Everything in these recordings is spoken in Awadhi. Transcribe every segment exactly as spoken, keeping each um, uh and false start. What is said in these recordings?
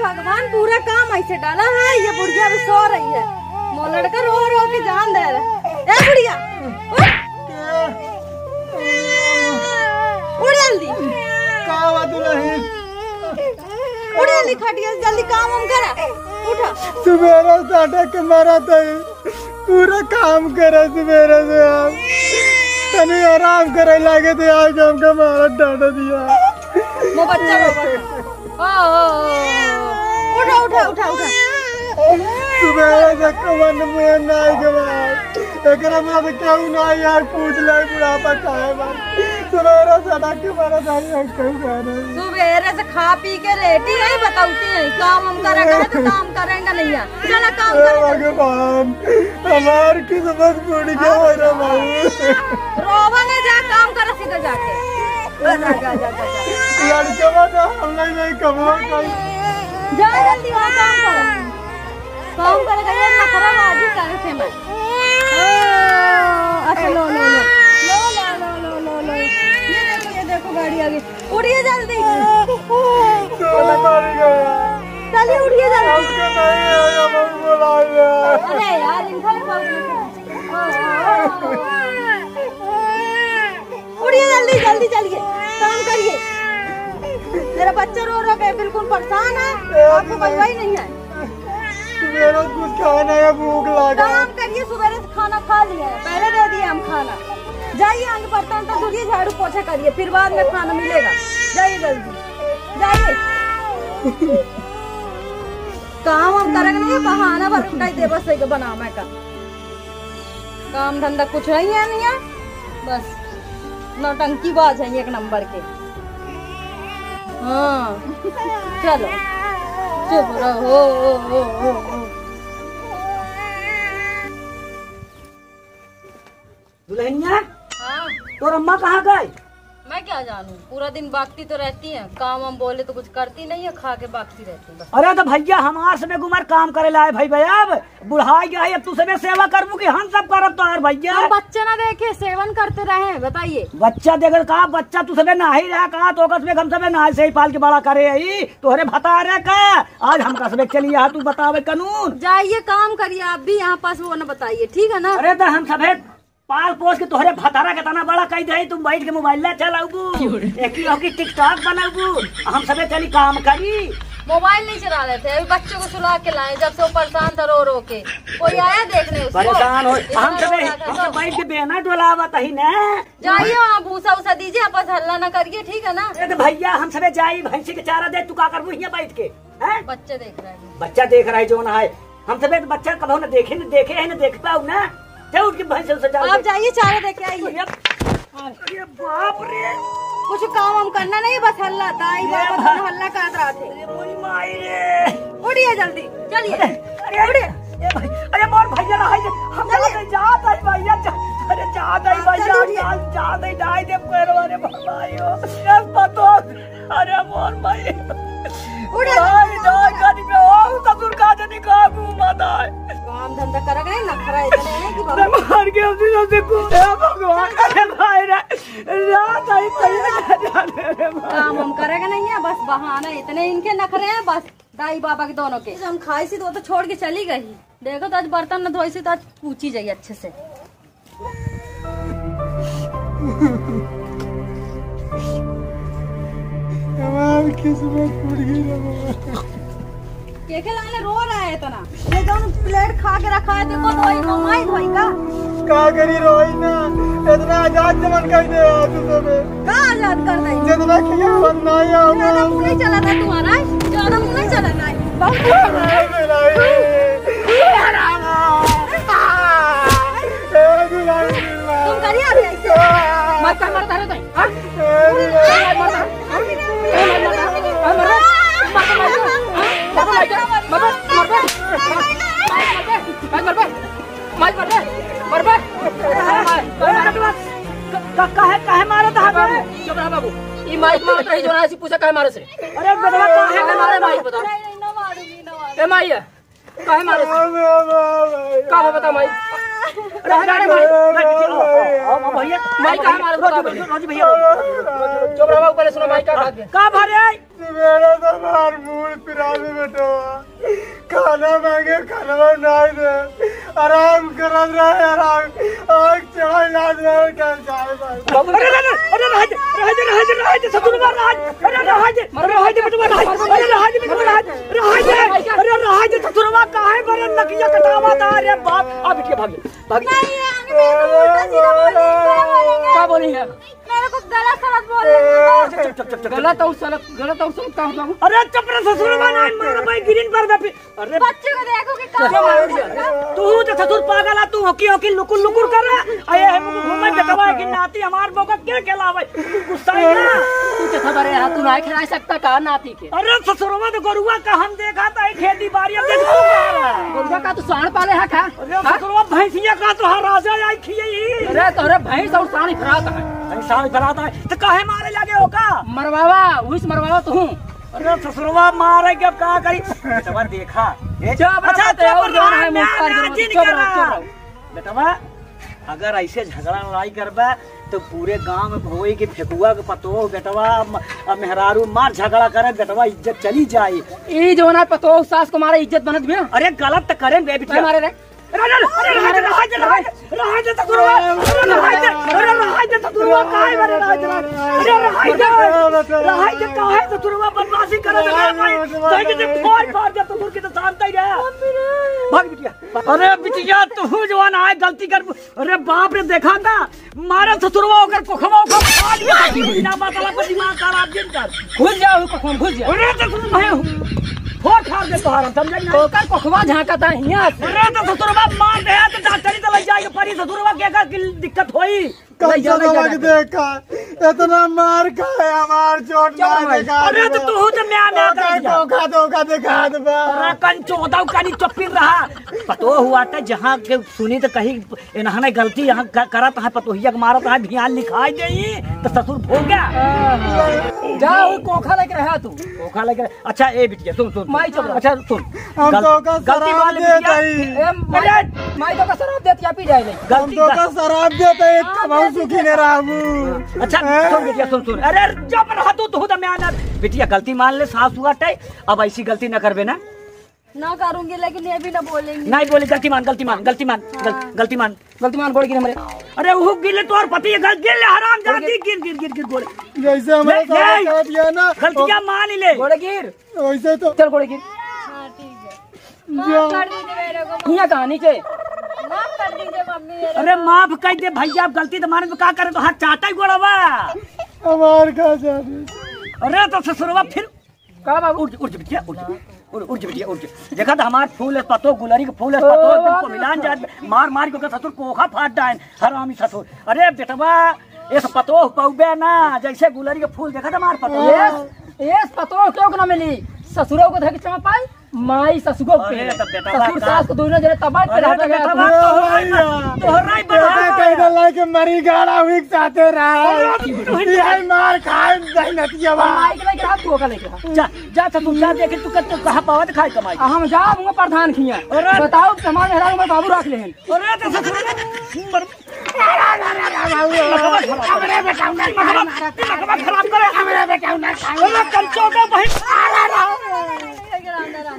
भगवान, पूरा काम ऐसे डाला है, ये बुढ़िया भी सो रही है। मो लड़का रो रो के जान दे रहा है। ए बुढ़िया, उठ। उठ जल्दी। का हुआ दुल्हन? उठ जल्दी, खटिया से जल्दी काम वाम करा। उठा। सुबेरे से अटक के मरत है। पूरा काम करे सुबेरे से आप। तनी आराम करे लागे तो आज हमका मारा डांटा दिया। मो बच्चा रो, बच्चा। ओ, ओ, ओ, ओ। उठा, उठा, उठा, उठा। सुबेरे से कवन मुँह नाई के बाद। एकरा बाद केहू ना यार पूछ ले बुढ़ापा काहे बा। सुबेरे से अटक के मरत है, केहू कह रहे। सुबेरे से खा पी के लेटी है, बतौती है, काम हम करेगा है तो काम करेंगे नहीं है। चला काम ए करेंगे। भगवान, हमार किस्मत फूट गया रे बाबू। रोवा ना, जा काम कर सीधा जाके। जा, जा, जा, जा, जा। लड़कवा तो हम नहीं, नहीं कमवा कर। जा जल्दी वहाँ काम कर। काम कर गया, नखरा बाजी करे थे मैं। ओ, अच्छा, लो, लो, लो। लो, लो, लो, लो, लो, लो। ये देखो, ये देखो, गाड़ी आ गई। उठिए जल्दी। चलो, मर गया। चलिए, उठिए जल्दी। हमको नहीं है, ये बहुत बुला लिया। अरे यार, इनका भी बहुत। उठिए जल्दी, जल्दी चलिए, काम करिए। मेरा बच्चा रो रो के बिल्कुल परेशान है, आपको कोई वही नहीं है। मेरा कुछ खाना है, भूख लगा। काम करिए, सुबह से खाना खा लिया है, पहले दे दिया हम खाना। जाइए, आगे बर्तन तो धोइए, झाड़ू पोछा करिए, फिर बाद में खाना मिलेगा। जाइए जल्दी, जाइए। काम हम करेंगे नहीं, बहाना भर उनका ही दे बस, सही को बना मैं का। काम धंधा कुछ नहीं है, नहीं है, बस नौटंकीबाज है एक नंबर के। हाँ, चलो, चुप रहो। दुल्हनिया, हाँ। तोर अम्मा कहाँ गई? मैं क्या जानूं, पूरा दिन बागती तो रहती है, काम वाम बोले तो कुछ करती नहीं है, खा के बागती रहती है बस। अरे तो भैया, हमार सबे उमर काम करे लाए भाई, भाई अब बुढ़ाई गया है, अब तू सबे सेवा करबू कि हम सब करब तोहार भैया? हम बच्चा ना देखे, सेवन करते रहे, बताइए। बच्चा देखे का? बच्चा तू सबे नाही रहा का? तो ओकर सबे हम सबे नाही सही पाल के बड़ा करे आई, तोहरे भतारे का। आज हमका सबे चली यहाँ, तू बतावे कानून। जाइए काम करिए, आप भी यहाँ पास वो ना बताइए, ठीक है ना? अरे तो हम सबे पाल पोस के तोहरे भतारा के तना बड़ा कई दे, तुम बैठ के मोबाइल ला चलाउबू, क्यों रे? एकी ओकी TikTok बनाउबू, हम सबे चली काम करी। मोबाइल नहीं चला रहे थे, अभी बच्चों को सुला के लाए, जब से वो परेशान था रो रो के। कोई आया देखने उसको? परेशान हो, इतना हम सबे, रो रहा था हम तो। सब बैठ के बेना डोलावत ही ना। जाइए वहाँ भूसा उसा दीजिए, आपस हल्ला ना करिए, ठीक है ना? ए तो भैया, हम सबे जाई, भैंसी के चारा दे, तू का करबू हियाँ बैठ के? हैं? बच्चा देख रहा है। बच्चा देख रहा है जो ना है। हम सबे तो बच्चा कभो न देखे, न देखे है, न देख पाऊ ना। जा उठ के भैंस से चारा आप दे। जाइए, चारा दे के आइए। अरे, अरे बाप रे। कुछ काम वाम करना नहीं, बस हल्ला, दाई ये बाबा भाई। दोनों हल्ला करत रहते। अरे मोरी माई रे। उठिए जल्दी, चलिए। अरे, अरे, उठिए। ए भाई, अरे मोर भैया रहा है, हम चलिए। लोग जात है भैया, जा-, अरे जात है हाँ, भैया, चलिए। जात, जात है, जाए दे पैर वाले भाई हो। ए पतो, अरे मोर भाई। उठे। भाई, जाए गाड़ी में हो, ससुर का जनी का घूमा था। काम धंधा करक नहीं, नखरा इतने हैं कि अरे बाबा। मार के उसी सबसे को, ए भगवान, अरे भाई रे, रात आई भैया, जाने रे भाई। काम हम करक नहीं है, बस बहाना इतने इनके नखरे हैं, बस। दाई बाबा के दोनों के। हम खाई सी तो, वो तो छोड़ के चली गई। देखो तो आज बर्तन न धोई सी तो आज पूछी जाई अच्छे से। हमार किस्मत फूट गई रे बाबा। के के लाने रो रहा है इतना? ये जौन प्लेट खा के रखा है, देखो, धोई, माई धोई का? का करी रोई ना, इतना आजाद जमन कर दे रहा तू सबे। का आजाद कर दे? जितना किया हम ना ही हम। ज्यादा मुंह नहीं चला था तुम्हारा, ज्यादा मुंह नहीं चला था। बहुत अरे मेरा ये। ए, दुल्हन, दुल्हन। तुम करिए अभी ऐसे। मत कर, मत कर, मत कर। काहे, काहे मारत है? चुप रहा बाबू। ई माइक मारत रही, जो ना ऐसी पूछा काहे मारे से? अरे बेटवा, काहे मारे माइक बता? ए माई है। काहे मारे? का बा बता माई? अरे, अरे, अरे, माई, माई, आओ, आओ, आओ, भैया। माई काहे मारे? रोजी, रोजी, रोजी भैया, रोजी, रोजी, रोजी। चुप रहो, पहले सुनो, माई का बात है। का भरे? मेरा तो मार मूड़ पिराने में तो। ना मांगे, खानवा ना दे। आराम करत रहे, आराम। आग चढ़ाई ना दे, क्या जाए भाई। अरे, अरे, अरे, रह दे, रह दे, रह दे, रह दे, ससुरवा, रह दे। अरे, रह दे, अरे, रह दे, बेटवा, रह दे। अरे, रह दे, बेटवा, रह दे। रह दे, अरे, रह दे, ससुरवा, काहे बरे नकिया कटावा था? अरे बाप, आ बिटिया, भाग ले, भाग ले। नहीं, आगे नहीं, उल्टा सीधा बोल रही है, क्या बोलेंगे? का बोली है? मेरे को गलत सलत बोल रही है। चुप, चुप, चुप, चुप, चुप। गलत और सलत, गलत और सलत का होता है? अरे चुप रे ससुरवा, ना मार भाई, गिरिन पर दे। अरे बच्चे को देखो कि कहाँ चुप मार मार दिया। दिया। तू तो ससुर पागल है, तू होकी होकी लुकुर लुकुर कर रहा है। अरे हम को घूमे देखवा है कि नाती हमार मौका क्या कहलावे? गुस्सा है ना? तू तो खबर है, हाँ, तू ना खिला सकता का नाती के? अरे ससुरवा तो गरुआ का हम देखा था, खेती बाड़ी अब देख तू कहाँ रहा है? गरुआ का तू साँड़ पाले है का? अरे हाँ? ससुरवा भैंसिया का तो हर राजा आई खिए ही। अरे तोहरे भैंस और साँड़ इफरात है। भैंस साँड़ इफरात है, तो काहे मारे लगे हो का? मरवावा, उस मरवावा तू। अरे ससुरवा मारे के अब का करी? बेटवा देखा। ए, चुप रहो, अच्छा, तो चुप और रहो, जवान है, ना, मुंह ना, फाड़ ना, दो, जिन चुप रहो, करा। चुप रहो। बेटवा, अगर ऐसे झगड़ा लड़ाई करबा तो पूरे गांव में होई कि फेकुआ के पतोह बेटवा म-, अब मेहरारू मार झगड़ा करे बेटवा, इज्जत चली जाई। ई जौन है पतोह सास को मारे इज्जत बनत भी। अरे गलत तो करे बे बिटिया। मारे रे। अरे, अरे, अरे, रहा दे, रहा दे, रहा दे, रहा दे, ससुरवा। अरे, रहा दे, अरे, रहा दे, ससुरवा, काहे मारे, रहा दे, रहा दे। अरे, रहा दे, रहा दे, काहे ससुरवा बदमाशी करे, रहा दे, भाई। सही के फोड़ फाड़ दे, ससुर के तो शांत ही रहा। भाग बिटिया। अरे, बिटिया, तू जवान आए, गलती कर। अरे, बाप रे, देखा था, मारे ससुरवा ओकर कोखवा ओखवा फाड़ के बिना मतलब पर दिमाग खराब जिन कर। घुस जाओ, कोखवा में घुस जाओ। अरे, तो सुन भाई, फोड़ फाड़ दे तोहार, समझे ना? ओकर कोखवा झांकता हियां से। अरे, तो ससुरवा मार दे, तो डॉक्टरी तो ले जाए के पड़ी, ससुरवा के का की दिक्कत होई? ले जा, ले जा, कंचनवा के डॉक्टर। देखा, इतना मार खाए, हमार चोट चल ना भाई। देखा अरे, तो देबा। तू तो म्यान है, ओकर धोखा, धोखा देखा देबा। अरे, कंचोदव कानी चुप्पी रहा। पतोह हुआ था, जहाँ के सुनी तो कहीं इन्हने गलती यहाँ क-, करत है, पतोहिया के मारत है, भियान लिखाई देई, तो ससुर भोग गया। जा, वो कोखा लेके रहा तू। कोखा लेके, अच्छा, ए बिटिया, सुन, सुन, सुन। माई चुप रह। अच्छा, सुन। हम गल-, तो का गलती शराब मान ले देत बिटिया। हई। ए, माई, अरे! माई तो का शराब देत या पी जाए ले। हम गलती तो का का शराब देत हई, एक कमाऊ सुखी ने रहबू। अच्छा, हैं? सुन बिटिया, सुन, सुन। अरे, चुप रह तू, तू तो मैं ना। बिटिया, गलती मान ले, सास हुआ टाई, अब ऐसी गलती न करबे ना। ना करूंगी, लेकिन ये भी ना बोलेंगी। नहीं बोले, गलती मान, गलती मान, गलती मान, गल-, हाँ। गलती मान। गलती मान, गोड़ गिर हमरे। अरे, वो गिर ले, तोर पति ये गल-, गिर ले, हराम जादी, गिर, गिर, गिर, गिर, गोड़। जैसे हमारे ले, साथ ले। कर दिया ना, गलतियां मान ले। गोड़ गिर। वैसे तो चल, गोड़ गिर। हाँ, ठीक है। जा। माफ कर दीजिए मेरे को। यहाँ कहाँ नीचे? माफ कर दीजिए मम्मी, मेरे अरे, को। माफ कर दे भैया, अब गलती तो मान, का करे तो हाथ चाटा ही गोड़वा। हमार का जाने। अरे, तो ससुरवा फिर का बाबू? उठ, उठ बिटिया, उठ। उठ, उठ बिटिया, उठ। देखा था हमार फूल है, पतो, गुलरी के फूल है, ओ, पतो, तुमको बाबू। मिलान जात, मार, मार के ओकर ससुर कोखा फाट डाइन, हरामी ससुर। अरे बेटवा, इस पतो पौबे ना, जैसे गुलरी के फूल देखा था हमार पतो। एस, एस पतो क्यों ना मिली? ससुरों को धके चमा पाई, माई ससुरो अरे, पे। तो बेटवा ससुर का सास को दोनों जने तबाह कर अरे, रहा तो था बेटवा, यार। तोहरा ही, तोहरा ही बढ़ा बेटा, है। कहीं तो लेके मरी गाड़ा हुई साथे रहा। अरे, तू ही यही मार खाए, दही नतिया बा। माई के लेके हाथ धो के लेके हाथ। जा, जा, तो तू जा, देखे तू कत-, कहाँ पावत खाए कमाई। आ, हम जाब हुआ प्रधान खिया। अरे। बताओ, हमारे मेहरारू में बाबू रख ले हैं। अरे, तो ससुर मर-, हमरे बेटा उन्हें लकवा खराब करे। हमरे बेटा उन्हें खाओ। अरे, कंचोदा बहिन।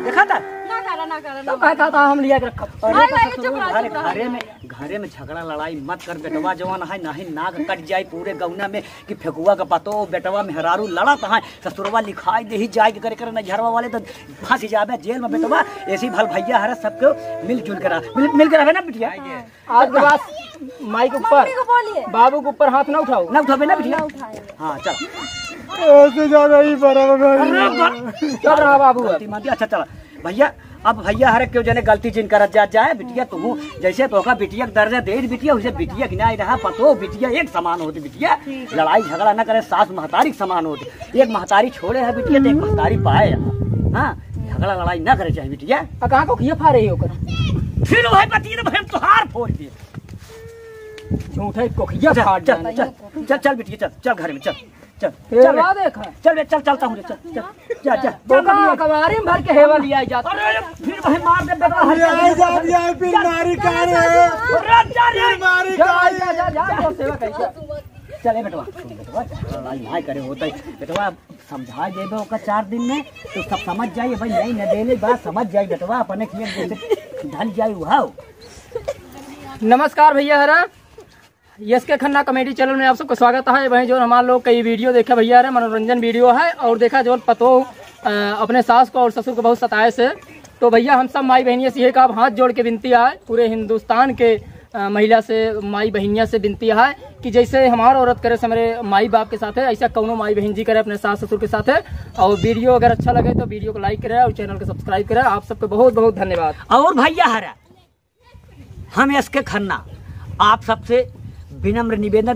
देखा था? ना करा, ना करा, ना तो कहा था, हम लिया के रखब। अरे, भाई, तो भाई, ससुर चुप रहो, घरे, चुप रहो। घरे में, घरे में झगड़ा लड़ाई मत कर बेटवा, जवान है, नहीं नाक कट जाए पूरे गौना में। कि फेकुआ का पतो, बेटवा मेहरारू लड़त है, ससुरवा लिखाई देही जाए के करे करे नैहरवा वाले तो फंस जाबे जेल में बेटवा। ऐसी भल भैया हरे सबके मिलजुल के रह, मिल, मिल के रहबे ना बिटिया। आज के बाद माई के ऊपर, मम्मी को बोलिए। बाबू के ऊपर हाथ ना उठाओ। ना उठाबे ना बिटिया। ना उठाए। हाँ, चल। ऐसे ज्यादा ही बराबर है। अरे बा- चल रहा बाबू अब। गलती मान दिया, अच्छा चला। भैया, अब भैया हर केहू जने गलती जिन करत जात जाए, बिटिया तू जैसे तोका बिटिया के दर्जा दे बिटिया, वैसे बिटिया के ना रहा पतो, बिटिया एक समान होती बिटिया, ठीक है। लड़ाई झगड़ा ना करे, सास महतारी के समान होती। एक महतारी छोड़े है बिटिया, तो एक महतारी पाए है। हाँ, झगड़ा लड़ाई ना करे चाहे बिटिया। आ कहाँ को खिया फा रही होकर? फिर वही पति ने बहन तुहार फोड़ दिए। झूठे कोखिया चल, फाड़ चल, जाने। चल, चल, चल बिटिया, चल, चल घर में, चल। चल, ए, चल, वा देखा। चल बे, चल, चलता हूँ रे, चल, चल, जा, जा, जा, तो का मम्मी। कबारी में भर के हेवा लिया जाता। अरे, फिर भाई मार दे, बेटा, हर अरे, जा, जा, जा, फिर जा, मारी जा, का रे? जा, जा, अरे, जा रे। फिर मारी जा, का रे? जा, जा, जा, जा, सेवा करी, जा। चल, ए बेटवा, सुन बेटवा, लड़ाई ना करे होता है। बेटवा, समझाइ देबे ओका चार दिन में, तो सब समझ जाई। भाई, नहीं न देले बात समझ जाई बेटवा, अपने खिया जैसे ढल जाई उहाव। नमस्कार भैया हरा, एस के खन्ना comedy channel में आप सबका स्वागत है। वहीं जो हमार लोग कई video देखे भैया हरा, मनोरंजन video है। और देखा जो पतोह, अ, अपने सास को और ससुर को बहुत सताए से, तो भैया हम सब माई बहनिया से यही का हाथ जोड़ के विनती है पूरे हिंदुस्तान के, अ, महिला से, माई बहनिया से विनती है कि जैसे हमार औरत करे से हमरे माई बाप के साथ है, ऐसा कौनो माई बहन जी करे अपने सास ससुर के साथ है। और video अगर अच्छा लगे तो video को like करें और channel को subscribe करें। आप सबको बहुत बहुत धन्यवाद। और भैया हरा, हम एस के खन्ना आप सबसे विनम्र निवेदन